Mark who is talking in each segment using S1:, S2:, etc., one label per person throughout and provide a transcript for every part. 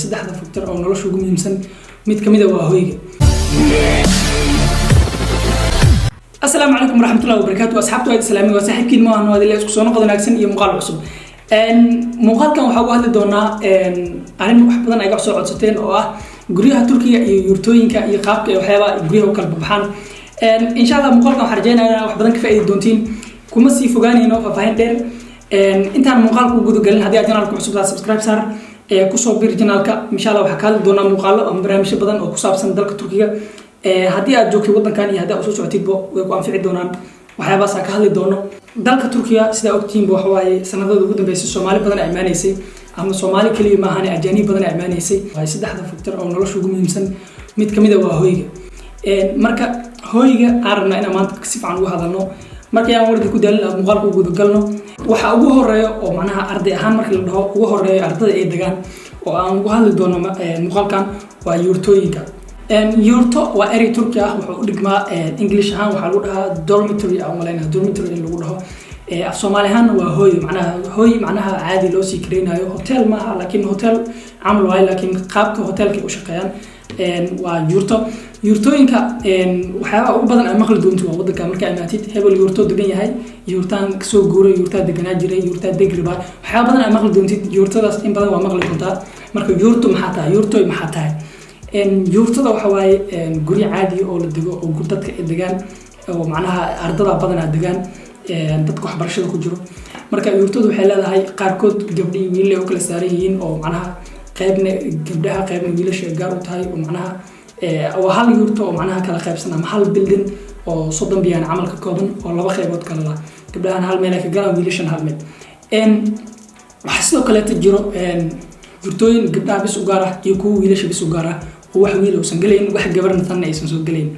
S1: Saddexda factor oo nolosha ugu muhiimsan mid kamid a waa hoyga. Asalaamu calaykum waraxmatullahi wabarakaatu, asxaabtu waad islaami, waa saaxiibkiin maahan waad ila isku soo noqod wanaagsan iyo muuqaal cusub. Muuqaalkan waxaa uga hadli doonaa arrin wax badan ay ga soo codsateen oo ah guryaha Turkiga iyo yurtooyinka iyo qaabka iyo waxyaabaha guryaha u kala baxaan. Insha Allah muuqaalkan waxaan rajeynayaa inaad wax badan ka faa'iidi doontiin. Kuma sii fogaanayno faahfaahin dheer. Intaan muuqaalka u gudagalin, haddii aad channelka cusub tahay, subscribe saar, kusoo bir channelka. Insha Allah waxaa ka hadli doonaa muuqaalo ama barnaamijyo badan oo ku saabsan dalka Turkiga. Haddii aad joogtid waddankan iyo haddii aad usoo socotidba, way ku anfici doonaan waxyaabahaas aan ka hadli doono. Dalka Turkiga, sidaa ogtihiinba, waxa waaye sanadada ugu dambeysay Soomaali badan ay imaanaysay, ama Soomaali keliya maahane, ajaanib badan ay imaanaysay. Waaye saddexda factor oo nolosha ugu muhiimsan mid kamid a waa hoyga. Marka hoyga aan rabnaa inaan maanta si fiican uga hadalno. Marka aan warka ku daalin, aan muuqaalka u gudagalno. Waxa ugu horeeya oo macnaha arday ahaan marka la dhaho ugu horeeya ardada ay degaan oo aan ugu hadli doono muuqaalkan waa yuurtooyinka. Yuurto waa erey Turki ah, wuxuu u dhigmaa English ahaan waxaa lagu dhahaa dormitory, aan malaynaya dormitory in lagu dhaho. Af Soomaali ahaanna waa hooy, macnaha hooy macnaha caadi loo sii kareynayo. Hotel maaha, laakiin hotel camal waayo, laakiin qaabka hotelka ay u shaqeeyaan waa yuurto. Yuurtooyinka waxyaabaha ugu badan aad maqli doonto waa waddanka markaa imaatid, hebel yuurto degan yahay, yuurtaan kasoo guuray, yuurtaa deganaa jiray, yuurtaa degriba, waxyaaba badan aad maqli doontid. Yuurtadaas in badan waa maqli doontaa. Marka yuurto maxaa tahay? Yuurtoy maxaa tahay? Yuurtada waxa waaye guryo caadi oo la dego oo dadka ay degaan, oo macnaha ardada badanaa degaan, dadka waxbarashada ku jiro. Marka yuurtadu waxay leedahay qaarkood gabdho iyo wiilal ay u kala saaran yihiin, oo macnaha qaybna gabdhaha, qaybna wiilasha ay gaar u tahay, oo macnaha waa hal yuurto oo macnaha kala qaybsan, ama hal building oo 30 biyaan camal ka kooban oo laba qaybood kala lah, gabdhahan hal meel ay ka galaan, wiilashan hal meel. Waxaa sidoo kaleeta jiro yurtooyin gabdhaha bis u gaar ah iyo kuwa wiilasha bis u gaar ah, oo wax wiil uusan gelayn, wax gabarna tanna aysan soo gelayn.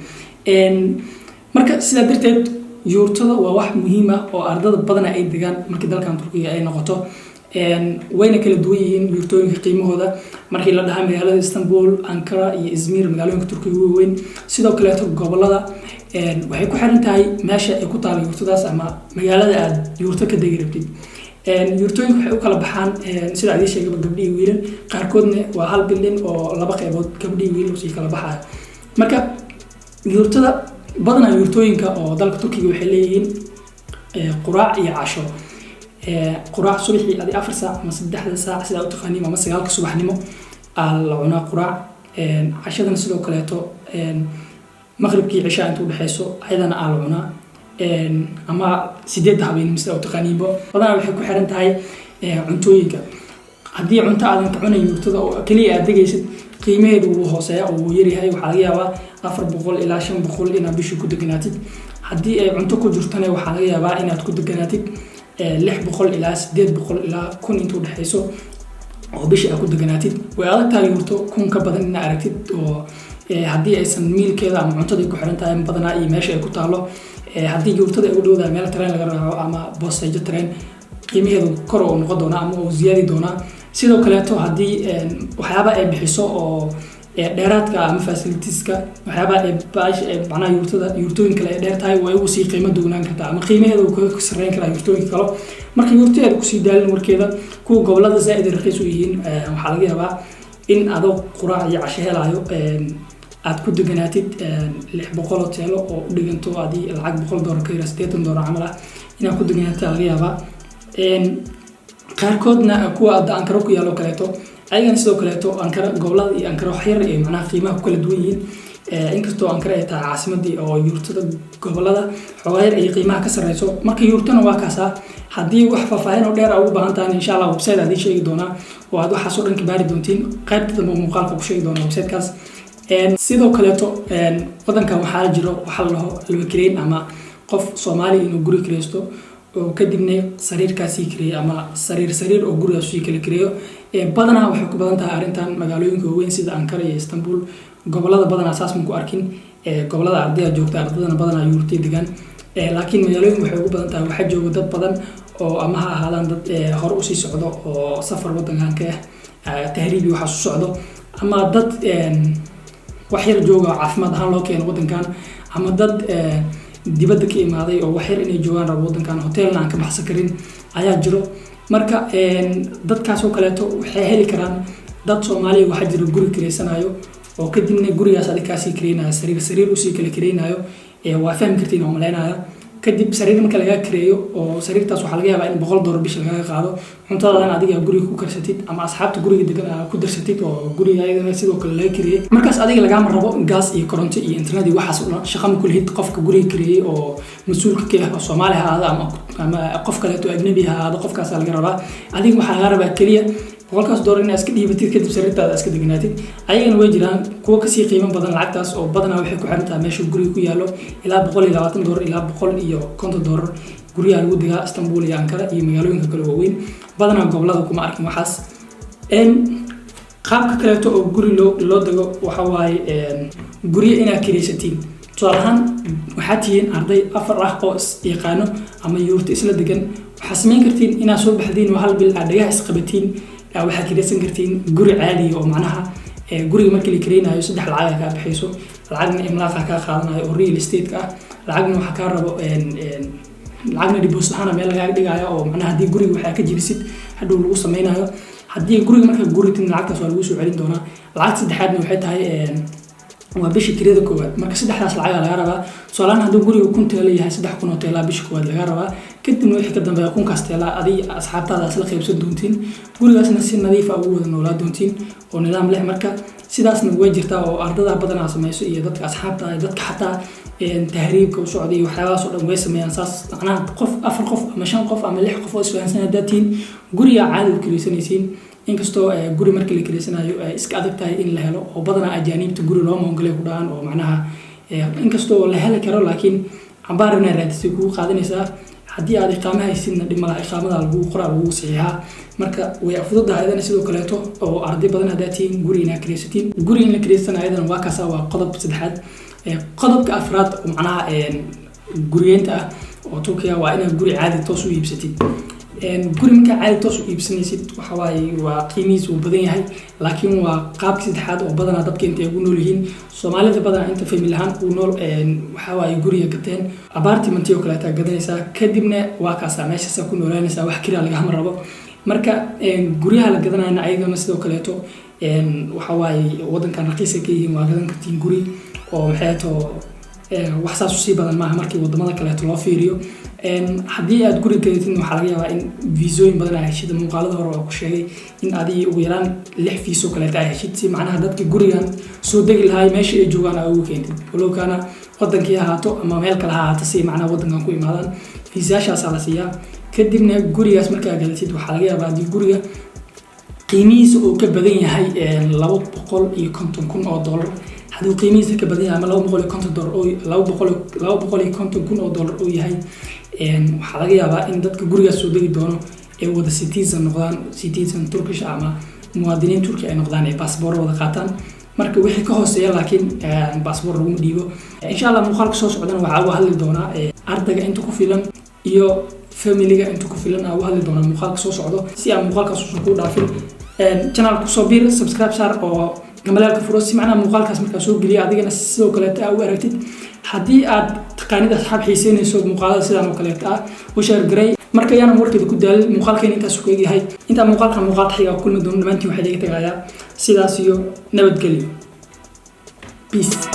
S1: Marka sidaa darteed yuurtada waa wax muhiim ah oo ardada badana ay degaan markii dalkan Turkiga ay noqoto. Wayna kala duwan yihiin yuurtooyinka qiimahooda markii la dhahaa magaalada Istanbul, Ankara iyo Izmir, magaalooyinka Turkiga waaweyn. Sidoo kaleeto gobolada waxay ku xiran tahay meesha ay ku taalo yuurtadaas ama magaalada aad yuurto ka degi rabtid. Yuurtooyinka waxay u kala baxaan, sida adii sheegaba, gabdhi iyo wiilal. Qaarkoodna waa hal building oo laba qaybood, gabdhi iyo wiilal usii kala baxayo. Marka yuurtada badanaa, yuurtooyinka oo dalka Turkiga waxay leeyihiin quraac iyo casho. Quraac subaxii adi 4 saac ama 3da saac, sidaa u taqaaniin, ama 9ka subaxnimo aa la cunaa quraac. Cashadana sidoo kaleeto maqribkii cishaa inta udhexeyso ayadana aa la cunaa, ama 8da habeenimo, sidaa u taqaaniinba. Badanaa waxay ku xiran tahay cuntooyinka. Haddii cunto aadan ka cunayn yuurtada oo keliya aad degaysid, qiimaheedu wuu hooseeya oo wuu yaryahay. Waxaa laga yaabaa 400 ilaa 500 inaad bishii ku deganaatid. Haddii ay cunto ku jirtana, waxaa laga yaabaa inaad ku deganaatid 600 ilaa 800 ilaa 1000 inta udhexeyso oo bishii aad ku deganaatid. Way adag tahay yuurto 1000 ka badan inaad aragtid, oo haddii aysan mealkeeda ama cuntada ku xiran tahay badanaa iyo meesha ay ku taalo. Haddii yuurtada ay u dhowdahay meel tareen laga raaco ama boosteejo tareen, qiimaheedu kor uu noqon doonaa ama uu ziyaadi doonaa. Sidoo kaleeto haddii waxyaaba ay bixiso oo dheeraadka ama facilitieska, waxyaabaha ay macnaha yuurtada yuurtooyin kale ay dheer tahay, way ugu sii qiimo duwnaan kartaa ama qiimaheeda uu kaga sarreyn karaa yuurtooyinka kale. Marka yuurtadeeda kusii daalin warkeeda, kuwa gobolada zaaid ay raqiis u yihiin. Waxaa laga yaabaa in adoo quraac iyo casho helaayo aad ku deganaatid 600 oo teelo, oo u dhiganto adii lacag $100 ka yara, $80 camal ah inaad ku deganaatid laga yaabaa. Qaarkoodna kuwa hadda Ankara ku yaalo kaleeto, ayagana sidoo kaleeto Ankara, gobolada iyo Ankara wax yar ay macnaha qiimaha ku kala duwan yihiin. Inkastoo Ankara ay tahay caasimadii oo yuurtada gobolada xoogaa yar ay qiimaha ka sareyso. Marka yuurtana waa kaasaa. Haddii wax faahfaahin oo dheer aa ugu baahan tahay, insha Allah website aad ii sheegi doonaa oo aad waxaas oo dhan ka baari doontiin. Qaybta dambe muuqaalka ku sheegi doona websitekaas. Sidoo kaleeto wadankan waxaa jiro waxaa la dhaho laba kireyn, ama qof Soomaali inuu guri kireysto oo kadibna sariirkaasii kireeyo, ama sariir sariir oo gurigaas sii kala kireeyo. Badanaa waxay ku badan tahay arrintan magaalooyinka waaweyn sida Ankara iyo Istanbul. Gobolada badanaa saas ma ku arkin. Gobolada ardaya joogta, ardadana badanaa yuurtay degaan, laakiin magaalooyinka waxay ugu badan tahay waxaa jooga dad badan oo ama ha ahaadaan dad hore usii socdo oo safar wadankan ka ah, tahriibi waxaas u socdo, ama dad wax yar jooga oo caafimaad ahaan loo keeno wadankan, ama dad dibadda ka imaaday oo wax yar inay joogaan rabo wadankan, hotelna aan ka baxsan karin ayaa jiro. Marka dadkaas oo kaleeto waxay heli karaan Dad Soomaaliya waxaa jira guri kireysanayo oo kadibna gurigaas adig kaasii kireynayo, sariir sariir usii kala kireynayo. Waa fahmi kartiin oo malaynaya. Kadib sariir marka lagaa kireeyo oo sariirtaas waxaa laga yaabaa in $100 bisha lagaga qaado, cuntadaadana adiga guriga ku karsatid ama asxaabta guriga degan aa ku darsatid oo guriga ayadana sidoo kale laga kireeyey. Markaas adiga lagaama rabo gaas iyo koronto iyo internet iyo waxaas oo dhan, shaqa ma kulihid. Qofka guriga kireeyey oo mas-uulka ka ah, oo Soomaali ha ahaado ama qof kaleeto ajnabi ha ahaado, qofkaasaa laga rabaa. Adiga waxaa laga rabaa keliya $100-kaas inaad iska dhiibatid, kadib sariirtaada iska degnaatid. Ayagana way jiraan kuwo kasii qiimo badan lacagtaas, oo badanaa waxay ku xiran tahay meesha guriga ku yaalo. Ilaa $120 ilaa $150 guryaha lagu degaa Istanbul iyo Ankara iyo magaalooyinka kale waaweyn. Badanaa gobolada kuma arkin waxaas. Qaabka kaleeto oo guri loo dego waxa waaye guryo inaad kiraysatiin. Tusaale ahaan, waxaad tihiin arday afar ah oo is yaqaano ama yuurta isla degan. Waxaad samayn kartiin inaad soo baxdiin oo hal bil aad dhagaha isqabatiin. Waxaad kiraysan kartiin guri caadiga oo macnaha guriga markii la kiraynayo saddex lacag kaa baxayso. Lacagna emlak aa kaa qaadanayo oo real estate-ka ah, lacagna waxaa kaa rabo lacagna deposit ahaana meel lagaaga dhigayo, oo macnaha haddii guriga waxaa ka jibisid hadhow lagu sameynayo. Haddii guriga markaa guritid, lacagtaas waa lagu soo celin doonaa. Lacagta saddexaadna waxay tahay waa bisha kirada koowaad. Marka saddexdaas lacagaa laga rabaa. Tusaalahaan, hadduu guriga 1000 teela yahay, 3000 oo teelaa bisha koowaad laga rabaa. Kadibna wixii ka dambeeya 1000-kaas teelaa adiga asxaabtaada isla qaybsan doontiin, gurigaasna si nadiif ah ugu wada noolaa doontiin oo nidaam leh. Marka sidaasna way jirtaa oo ardada badanaa sameyso iyo dadka asxaabta ah, dadka xataa tahriibka u socday iyo waxyaabahaas oo dhan way sameeyaan saas. Macnaha qof afar qof ama shan qof ama lix qof oo isfahansan haddaad tihiin, guriga caadi u kiraysanaysiin. Inkastoo guri markii la kireysanayo ay iska adag tahay in la helo, oo badanaa ajaaniibta guri looma ogolay ku dhahaan, oo macnaha inkastoo la heli karo, laakiin cambaar inaad raadisay kugu qaadanaysaa. Haddii aad iqaamo haysidna dhib malaha, iqaamada lagu qoraa, lagu saxiixaa. Marka way fududahay ayadana sidoo kaleeto oo arday badan haddaad tihiin guri inaad kiraysatiin. Guri in la kireysana ayadana waa kaasa, waa qodob saddexaad. Qodobka afraad oo macnaha guriyeynta ah oo Turkiya waa inaad guri caadi toos u iibsatid. Guri markaa caadi toos u iibsanaysid, waxa waaye waa qiimihiis wuu badan yahay, laakiin waa qaabka saddexaad oo badanaa dadka intay ugu nool yihiin. Soomaalida badanaa inta family ahaan ugu nool waxa waaye guriga gateen, apartment oo kaleeta gadanaysaa, kadibna waa kaasaa meeshaasaa ku noolaanaysaa, wax kiraa lagama rabo. Marka guryaha la gadanayna ayagana sidoo kaleeto waxa waaye wadankan raqiisa ka yihiin, waa gadan kartiin guri oo maxay too wax saas usii badan maaha markii wadamada kaleeto loo fiiriyo. Haddii aad guri gadatid, waxaa laga yaabaa in viisooyin badan ay heshid. Muuqaalada hore waa ku sheegay in adii ugu yaraan lix fiiso kaleeta ay heshid, si macnaha dadka gurigan soo degi lahay meesha ay joogaan aa ugu keentid, walowkaana wadankii ahaato ama meel kale ha ahaato, si macnaha wadankan ku imaadaan fiisayaashaasaa la siiyaa. Kadibna gurigaas markaa gadatid, waxaa laga yaabaa haddii guriga qiimihiisa uu ka badan yahay $250,000, hadduu qiimihiisa ka badan yahay ama $250 oo $250,000 uu yahay, waxaa laga yaabaa in dadka gurigaas soo degi doono ay wada citizen noqdaan, citizen Turkish ama muwaadiniin Turki ay noqdaan, ay baasboor wada qaataan. Marka wixii ka hooseeya laakiin baasboor laguma dhiibo. Insha Allah muuqaalka soo socdana waxaa uga hadli doonaa ardayga inta ku filan iyo familiga inta ku filan aa uga hadli doonaa muuqaalka soo socdo. Si aan muuqaalkaas uusan kuu dhaafin, channel kusoo biir, subscribe saar oo gambaleelka furo, si macnaha muuqaalkaas markaa soo geliya adigana sidoo kaleeta aa u aragtid. Haddii aad taqaanid asxaab xiiseynayso muuqaalada sidaan oo kaleeta ah, u share garay. Marka yaanan warkeeda ku daalin, muuqaalkeena intaas ku egyahay. Intaa muuqaalka muuqaalka xiga kulmi doono, dhammaantiin waxaa idiga tagayaa sidaas iyo nabadgelyo. Peace.